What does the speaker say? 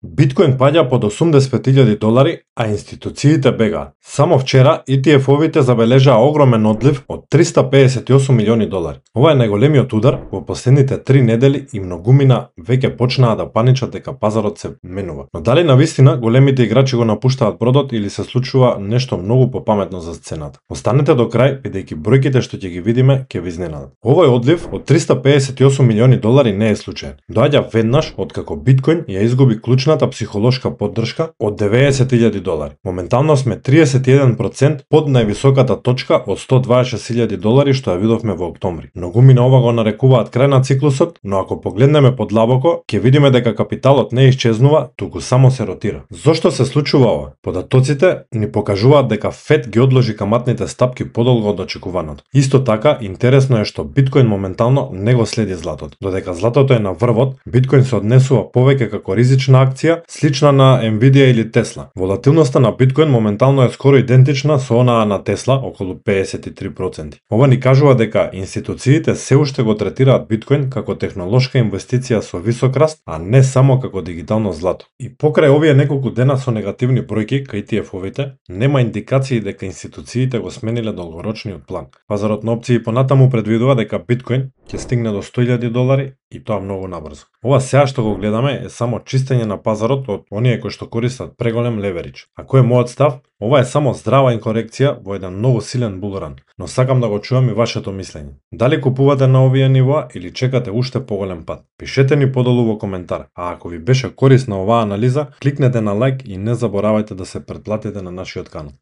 Биткоин паѓа под $80.000, а институциите бегаат. Само вчера ETF-овите забележаа огромен одлив од $358 милиони. Ова е најголемиот удар во последните 3 недели и многумина веќе почнаа да паничат дека пазарот се менува. Но дали навистина големите играчи го напуштаат бродот или се случува нешто многу попаметно за сцената? Останете до крај, бидејќи бројките што ќе ги видиме ќе ви изненадат. Овој одлив од $358 милиони не е случаен. Доаѓа веднаш откако биткоин ја изгуби клучната психолошка поддршка од $90.000. Моментално сме 31% под највисоката точка од $126.000 што ја видовме во октомври. Многумина ова го нарекуваат крај на циклусот, но ако погледнеме подлабоко, ќе видиме дека капиталот не исчезнува, туку само се ротира. Зошто се случува ова? Податоците ни покажуваат дека ФЕД ги одложи каматните стапки подолго од очекуваното. Исто така, интересно е што биткоин моментално не го следи златото. Додека златото е на врвот, биткоин се однесува повеќе како ризична акција, слична на Nvidia или Tesla. Волатилноста на биткоин моментално е скоро идентична со онаа на Tesla, околу 53%. Ова ни кажува дека институциите се уште го третираат биткоин како технолошка инвестиција со висок раст, а не само како дигитално злато. И покрај овие неколку дена со негативни бројки кај ETF-овите, нема индикации дека институциите го смениле долгорочниот план. Пазарот на опции понатаму предвидува дека биткоин ќе стигне до $100.000 и тоа многу набрзо. Ова сега што го гледаме е само чистење на пазарот од оние кои што користат преголем леверидж. А кој е мојот став? Ова е само здрава инкорекција во еден многу силен булран, но сакам да го чувам и вашето мислење. Дали купувате на овие нивоа или чекате уште поголем пат? Пишете ни подолу во коментар, а ако ви беше корисна оваа анализа, кликнете на лайк и не заборавајте да се претплатите на нашиот канал.